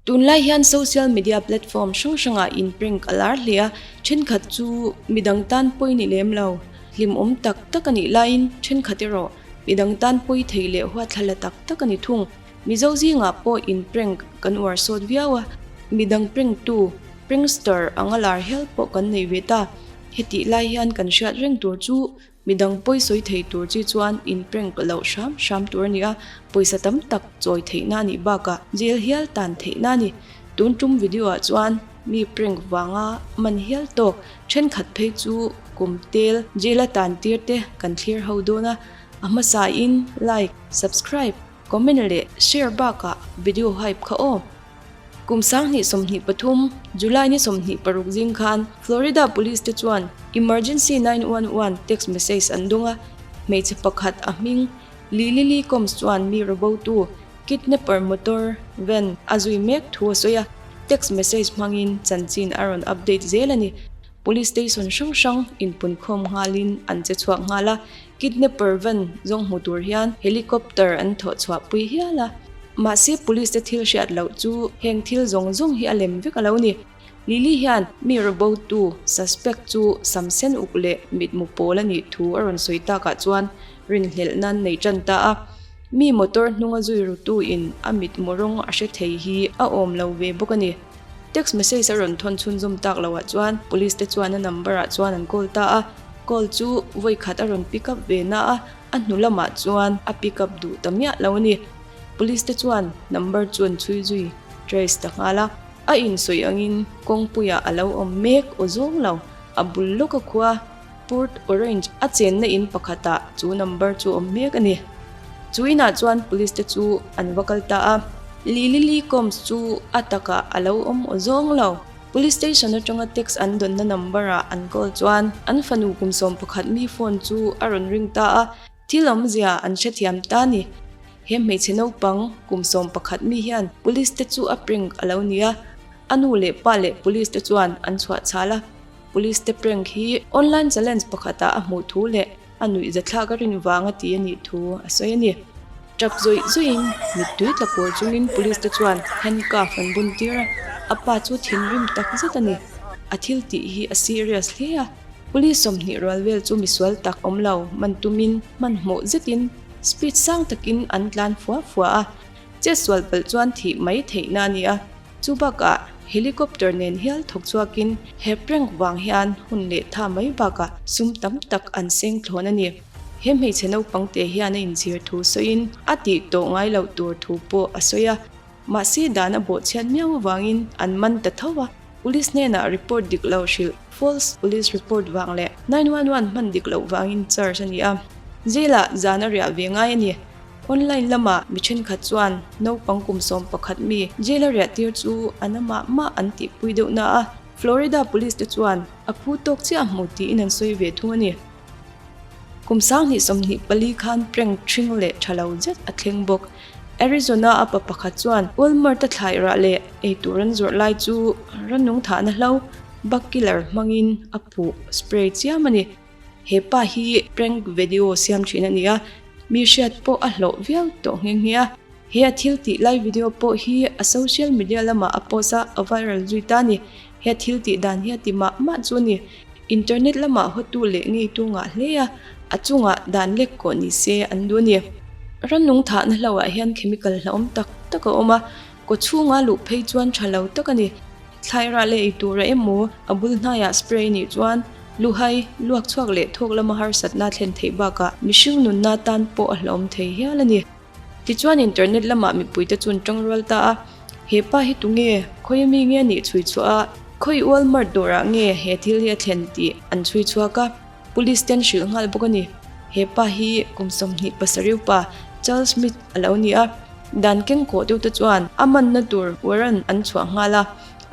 Tunlai hian social media platform hrang hrangah in prank a lar hle a, thenkhat chu midang tan pawi ni lem lo, hlimawm tak tak a nih laiin thenkhat erawh midang tan pawi thei leh huatthla la tak tak a ni thung. Mizo zingah pawh in prank kan uar sawt viau a, midang prank tu, prankster anga lar hial pawh kan nei ve ta. Hetih lai hian kan hriat reng tur chu Midang pawi sawi thei tur chi chuan in prank loh hram hram tur a ni a, pawisa tam tak chawi theihna a nih bakah jail hial tan theihna a ni. Tun tum video ah chuan mi prank vanga man hial tawk thenkhat phei chu kum tel jail a tan tir te kan thlir ho dawn a, a hmasa in like, subscribe, comment leh share bakah video hype kha aw. Kum 2023, July ni 26 zing khan Florida Police te chuan Emergency 911 text message an dawng a, hmeichhe pakhat a hming Lily Lee Combs chuan mi robotu, kidnapper motor van a zui mek thu a sawi a, text message hmangin chanchin a rawn update zel a ni. Police station hrang hrang inpunkhawm nghalin an che chhuak nghal a, Kidnapper van zawng hmu tur hian helicopter an thawh chhuah pui hial a. Mahse police te thil hriat loh chu heng thil zawng zawng hi a lem vek a lo ni. Lily hian mi robotu suspect chu sam sen uk leh mitmu pawl a nih thu a rawn sawi takah chuan rinhlelh nan nei tan ta a. Mi motor hnunga zui rutu in a mitmu rawng a hre thei hi a awm lo ve bawk a ni. Text message a rawn thawn chhunzawm tak loh ah chuan police te chuan a number ah chuan an call ta a, call chu vawi khat a rawn pick up ve na a, a hnu lamah chuan a pick up duh ta miah lo a ni. Police te chuan number chu an chhui zui trace ta nghal a, a insawi angin kawngpuiah a lo awm mek aw zawng lo, a bul lawk a khua Port Orange a chenna in pakhatah chu number chu awm mek a ni. Chu inah chuan police te chu an va kal ta a. Lily Lee Combs chu a takah a lo awm aw zawng lo. Police station atanga text an dawnna number ah an call chuan an fanu kum 11 mi phone chu a rawn ring ta a, thil awmzia an hrethiam ta a ni. He hmeichhe naupang kum 11 mi hian police te chu a prank a lo ni a, a nu leh pa leh police te chuan an chhuah chhal a. Police te prank hi online challenge pakhatah a hmuh thu leh a nuih zathlak a rin vang a ti a nih thu a sawi a ni. Tap zawih zawih in mittui tla kur chungin police te chuan handcuff an bun tir a, a pa chu thinrim tak zet a ni. A thil tih hi a serious hle a, police 20 rual vel chu misual tak awm lo man tumin hmanhmawh zetin speed sang takin an tlan fua fua a, chetsual palh chuan thih mai theihna a ni a. Chu bakah helicopter nen hial thawk chhuakin he prank vang hian hun leh tha mai bakah sum tam tak an seng thlawn a ni. He hmeichhe naupang te hian a inchhir thu sawiin a tih tawh ngai loh tur thu pawh a sawi a. Mahse dan a bawhchhiat miau avangin an man ta tho a. Police hnenah report dik lo hrilh, false police report, vang leh 911 hman dik loh vangin charge a ni a. Jail ah zan a riah ve ngai a ni. Online lamah mi thenkhat chuan naupang kum 11 mi jail a riah tir chu an amah mah an tihpui deuh na a, Florida police te chuan a phu tawk chiah hmu tiin an sawi ve thung a ni. Kum 2024 khan prank thring leh tha lo zet a thleng bawk. Arizona a pa pakhat chuan Walmart a thlai rah leh eitur an zawrh lai chu rannung thahna hlo, bug killer, hmangin a phuh spray chiam a ni. He pa hi prank video siam thin a ni a, mi hriat pawh a hlawh viau tawh nghe nghe a. He a thil tih lai video pawh hi a social media lamah a post a, a viral zui ta a ni. He a thil tih dan hi a ti mah mah chu a ni. Internet lamah hawtu leh ngeitu ngah hle a, a chungah dan lek kawh ni se an duh a ni. Rannung thahna hlauhah hian chemical hlauhawm tak tak a awm a, kaw chhunga luh phei chuan tha lo tak a ni. Thlairah leh ei tura emaw a bul hnaiah spray nih chuan luhai, luak chhuak leh thawk lama harsatna thlen theih bakah mihring nunna tan pawh a hlauhawm thei hial a ni. Tichuan internet lamah mipuite chu an tangrual ta a, he pa hi tunge, khawi ami nge nih chhui chhuah a, khawi Walmart dawrah nge he thil hi a thlen tih an chhui chhuak a, police ten hrilh nghal bawk a ni. He pa hi kum 27 upa Charles Smith a lo ni a. Dan keng kawh deuh te chuan a manna tur warrant an chhuah nghal a,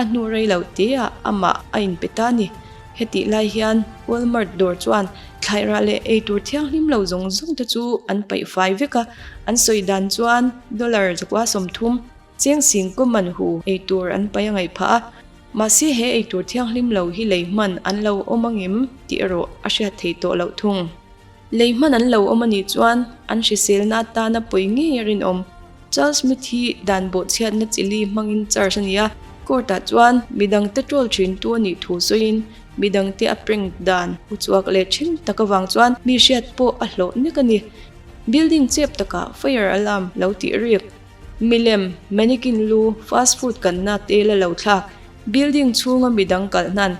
a hnu rei lo teah amah a inpe ta a ni. Hetih lai hian Walmart dawr chuan thlairah leh eitur thianghlim lo zawng zawng te chu an paih fai vek a, an sawi dan chuan dollar 30 cheng sing kaw man hu eitur an paih a ngaih phah a. Mahse he eitur thianghlim lo hi lei hman an lo awm angem tih erawh a hriat theih tawh loh thung. Lei hman an lo awm a nih chuan an hriselna atana pawi ngei a rinawm. Charles Smith hi dan bawhchhiatna chili hmangin charge a ni a, court-ah chuan midangte troll thintu a nih thu sawiin midangte a prank dan uchuak leh thin tak avang chuan mi hriat pawh a hlawh nek a ni. Building chep takah fire alarm lo tih rik. Milem, mannequin lu, fast food kanna te la lo thlak, building chhunga midang kalh hnan,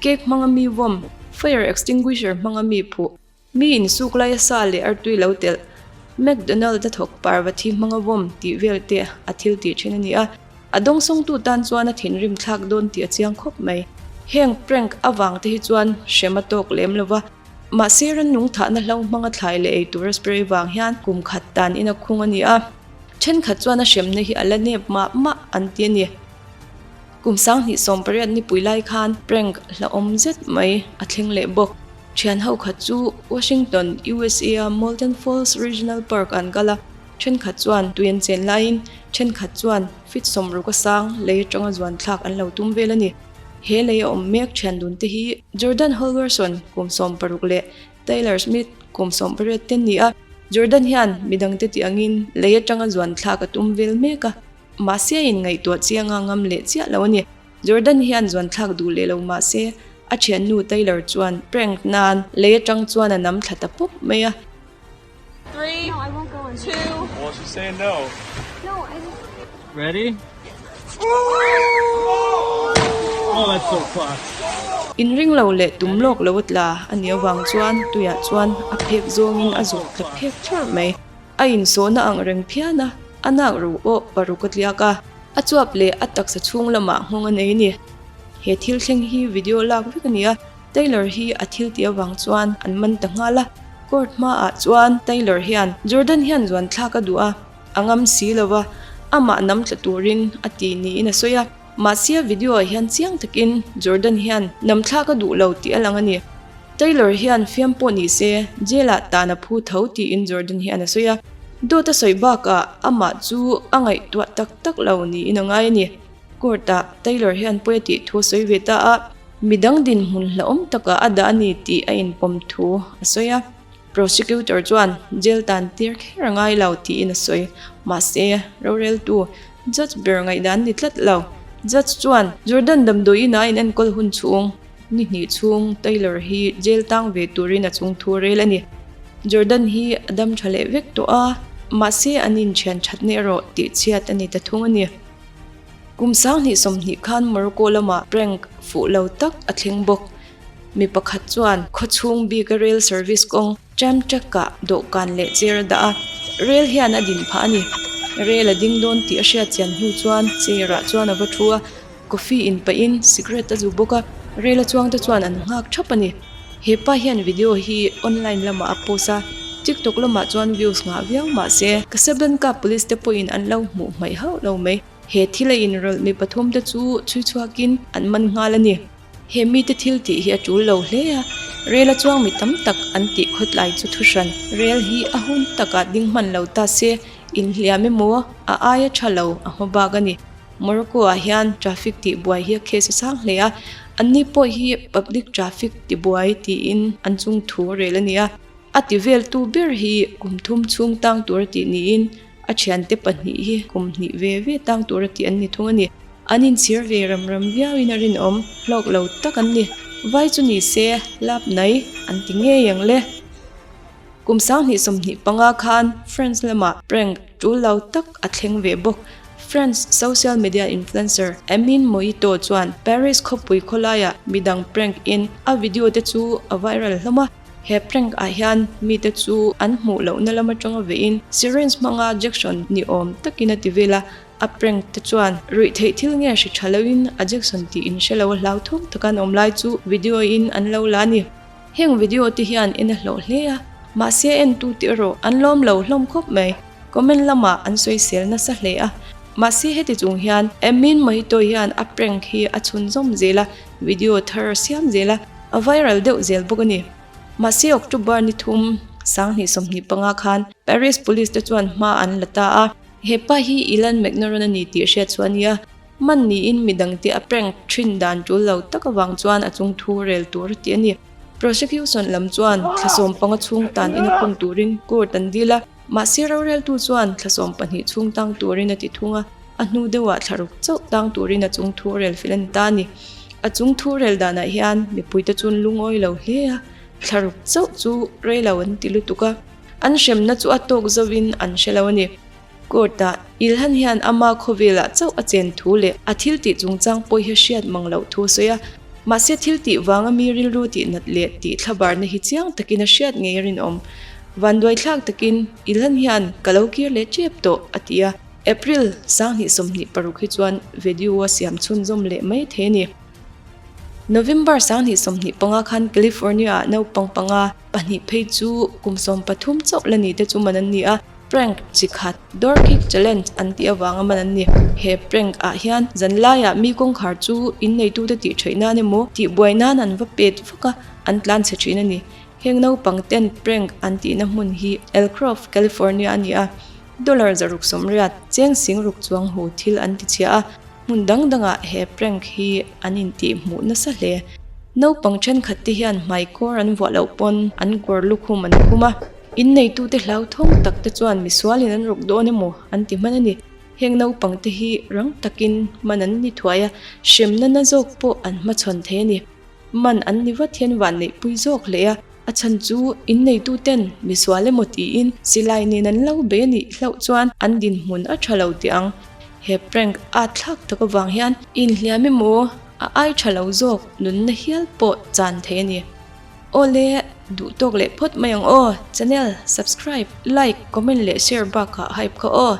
cake hmanga mi vawm, fire extinguisher hmanga mi phuh, Mi insuk laia sa leh artui lo telh, McDonald a thawk parvathi hmanga vawm tih vel te a thil tih thin a ni a, a dawngsawngtu tan chuan a thinrim thlak dawn tih a chiang khawp mai. Heng prank avang te hi chuan hrem a tawk lem lo va, mahse rannung thahna hlo hmanga thlai leh ei tura spray vang hian kum khat tan in a khung a ni a, thenkhat chuan a hremna hi a la nep mah mah an ti a ni. Kum 2018 nipui lai khan prank hlauhawm zet mai a thleng leh bawk. Thian ho khat chu Washington, USA a Molten Falls Regional Park an kal a, thenkhat chuan tui an chen laiin thenkhat chuan feet 60 a sang lei atanga zuan thlak an lo tum vel a ni. He lei a awm mek thian dun te hi Jordan Holgerson kum 16 leh Taylor Smith kum 18 te an ni a. Jordan hian midangte tih angin lei atanga zuan thlak a tum vel mek a, mahse a inngaihtuah chianga ngam leh chiah lo a ni. Jordan hian zuan thlak duh leh lo mah se, a thiannu Taylor chuan prank nan lei atang chuan a nam thla ta pawp mai a. Inring lo leh tum lawk lo a tla a nih avang chuan tuiah chuan a phek zawngin a zuk tla phek thlawrh mai. A insawhna ang reng phian a, a nak ro pawh paruk a tliak a, a chuap leh a taksa chhung lamah nghawng a nei a ni. He thil thleng hi video lak vek a ni a, Taylor hi a thil tih avang chuan an man ta nghal a. Court hmaah chuan Taylor hian Jordan hian zuan thlak a duh a, a ngam si lo va, amah nam tla turin a ti niin a sawi a. Mahse a video ah hian chiang takin Jordan hian nam thlak a duh lo tih a lang a ni. Taylor hian fiam pawh ni se jail ah tan a phu tho tiin Jordan hian a sawi a. Dawt a sawi bakah amah chu a ngaihtuah tak tak lo niin a ngai a ni. Court ah Taylor hian pawi a tih thu a sawi ve ta a, midang dinhmun hlauhawm takah a dah a ni tih a inpawm thu a sawi a. Prosecutor chuan jail tan tir kher a ngai lo tiin a sawi. Mahse, roreltu judge ber ngaihdan ni tlat lo. Judge chuan Jordan damdawiin a inenkawl hun chhung ni hnih chhung Taylor hi jail tang ve turin a chung thu rel a ni. Jordan hi a dam tha leh vek tawh a, mahse an inthian thatna erawh tihchhiat a ni ta thung a ni. Kum 2020 khan Morocco lamah prank fuh lo tak a thleng bawk. Mi pakhat chuan khawchhung bika rail service kawng tram track-ah dawhkan leh chair a dah a, rail hian a din phah a ni. Rail a ding dawn tih a hriat chian hnu chuan chair-ah chuan a va thu a, coffee in pahin cigarette a zu bawk a, rail a chuangte chuan an nghak thap a ni. He pa hian video hi online lamah a post a, TikTok lamah chuan views ngah viau mah se, Casablanca police te pawhin an lo hmuh hmaih hauh lo mai. He thil a inrawlh mi pathum te chu chhui chhuakin an man nghal a ni. He mite thil tih hi a tul lo hle a, rel a chuang mi tam tak an tih khawtlai chu thu hran. Rel hi a hun takah ding hman lo ta se, inhliam emaw a aia tha lo a hma bak a ni. Morocco ah hian traffic tih buai hi a case a sang hle a, anni pawh hi public traffic tibuai tiin an chung thu rel a ni a. A ti veltu ber hi kum thum chhung tang tur a tih niin A thiante pahnih hi kum hnih ve ve tang tur a tih an ni thung a ni. An inchhir ve ram ram viauin a rinawm hlawk lo tak an ni. Vai chu ni se lap nai an ti ngei ang le. Kum 2025 khan France lamah prank tul lo tak a thleng ve bawk. France social media influencer Amin Moito chuan Paris khawpui khawlaiah midang prank in a video te chu a viral hlawm a. He prank ah hian mite chu an hmuh lohna lam atanga veiin syringe hmanga jection ni awm takin a ti vel a, a prank te chuan ruih theih thil nge hri tha loin a jection tih in hre lo a hlau thum taka an awm lai chu video in an lo la a ni. Heng video te hian en a hlawh hle a, mahse entu te erawh an lawm lo hlawm khawp mai. Comment lamah an sawisel nasa hle a, mahse heti chung hian Amin Mojito hian a prank hi a chhunzawm zel a, video thar a siam zel a, A viral deuh zel bawk a ni. Mahse October ni thum, 2025 khan Paris Police te chuan hma an la ta a. He pa hi Ilan McNaron a ni tih hriat chu a ni a. Man niin midangte a prank thin dan tul lo tak avang chuan a chung thu rel tur a ti a ni. Prosecution lam chuan thla 15 chhung tan ina khung turin court an dil a. Mahse roreltu chuan thla 12 chhung tang turin a ti thung a, a hnu deuhah thla ruk chauh tang turin a chung thu rel fel a ni ta a ni. A chung thu rel danah hian mipuite chu an lungawi lo hle a, thla ruk chauh chu rei lo an ti lutuk a, an hremna chu a tawk zovin an hre lo a ni. Court-ah Ilhan hian ama khawvelah chauh a chen thu leh a thil tih chungchang pawh hi a hriat mang loh thu a sawi a. Mahse thil tih vanga mi rilru tih nat leh tih thlabarna hi chiang takin a hriat ngei a rinawm. Vanduaithlak takin Ilhan hian ka lo kir leh tep tawh a ti a. April 2026 hi chuan video a siam chhunzawm leh mai thei a ni. November 2025 khan California-ah naupang panga pahnih phei chu kum 13 chauh la ni te chu man an ni a. Prank chi khat Door Kick Challenge an tih avanga man an ni. He prank ah hian zanlaiah mi kawngkhar chu inneitute tih theih nan emaw tih buai nan an va pet vak a, an tlan chhe thin a ni. Heng naupang ten prank an tihna hmun hi Elcroft, California a ni a. Dollar 680 cheng sing ruk chuang hu thil an ti chhia a, hmun dang dangah he prank hi an intih hmuh nasa hle. Naupang thenkhat te hian hmaikawr an vuah loh pawn an kawr lukhum an khum a. Inneitute hlauthawng tak te chuan misualin an ruk dawn emaw an ti hman a ni. Heng naupang te hi rang takin man an ni thuai a, hremna na zawk pawh an hmachhawn thei a ni. Man an ni vat hian vanneihpui zawk hle a, a chhan chu inneituten misual emaw tiin silai nen an lo bei a nih hlauh chuan an dinhmun a tha lo tih ang. He prank at thlak tak avang hian inhliam emaw a ai tha lo zawk nunna hial pawh chan thei a ni. Awle, duh tawk leh phawt mai ang aw. Channel subscribe, like, comment leh share bakah hype kha aw.